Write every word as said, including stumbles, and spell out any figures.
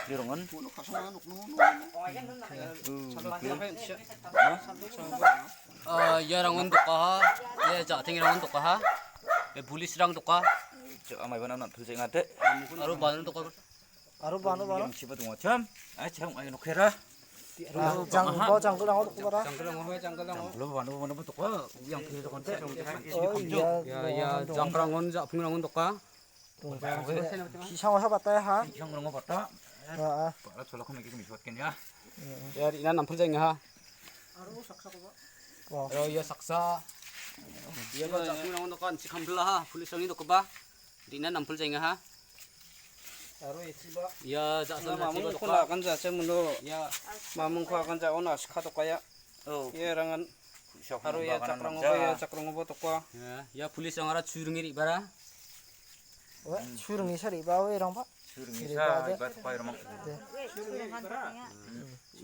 Irangan. Ah, ia rangon dokaha. Ia ja·teng rangon dokaha. Ia police rang doka. Cek amai bana nak tu cek ngate. Aro banu doka. Aro banu, banu. Yang siapa tu macam? Ah, cek ai nokera. Ah, jang, bau jangkol rangon doka bara. Jangkol rangon, jangkol rangon. Jangkol banu, banu doka. Yang kiri doka te. Oh, iya. Ya, ya, jangkol rangon, ja·pung rangon doka. Pisang wasa batai ha. Pisang rongo bata. Ah, ah. Para chola kami kami shot kenya. Ya, ri·na nampul jeng ha. Wow. Aro ia saksa. Ia ba ja·pung rangon doka, an·chik kambila ha. Police rangni dokoba. Ri·na nampul jeng ha. Aro etiba. Ia ja·sa mamung doka. Kan ja·cha mulo. Ya. Mamung ko akan ja ona sikha doka ya. Oh. Ia rangan. Aro ia chakrango ba, ia chakrango ba doka. Ya, ia police rangara churinge ri·bara. Wa, churinge sa ri·ba, o erangba. Churinge sa ri·ba doka erang. Ya.